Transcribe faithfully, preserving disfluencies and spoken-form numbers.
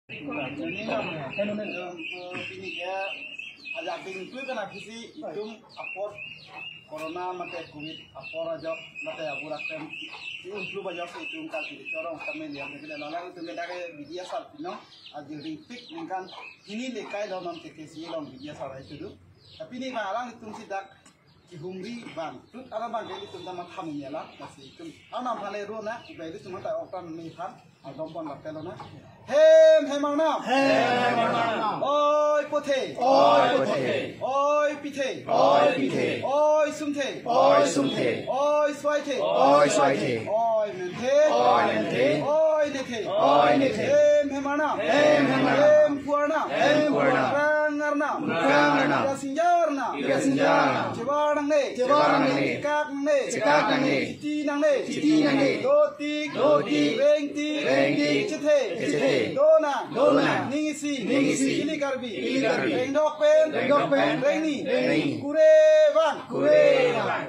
Pini ke ajak dingtui kana pusi itum apor corona mate covid apor ajok mate abur akrem itum flu ajok itum kalkili chorong kami liang ke lala itum ke dake B D S R pino ajak dingpik ningkan hini lekai lo nam ke kesi long B D S R itu du. Tapi ni bang alang itum si dak kihumri bang tut alam bang ke itum ta matham ni la masi itum anam phale ro na ibai itum ta oktan ni phan agom pon lak kalo na. Hem hem arnam. Hem hem arnam. Oi pothe. Oi pothe. Oi pithe. Oi pithe. Oi sumthe. Oi sumthe. Oi swaithe. Oi swaithe. Oi menthe. Oi menthe. Oi nethe. Oi nethe. Hem hem arnam. Hem hem arnam. Hem phu arnam. Hem phu arnam. Krang arnam. Krang arnam. Ira sinja arnam. Ira sinja arnam. Chebar nangne. Chebar nangne. Chekak nangne. Chekak nangne. Chiti nangne. Chiti nangne. Dotik. Dotik. Rengtik. Rengtik. Chethe. Chethe. Donang. Donang. Ning isi. Ning isi. Ili Karbi. Ili Karbi. Rengdok pen. Rengdok pen. Rengni. Rengni. Kure vang. Kure vang.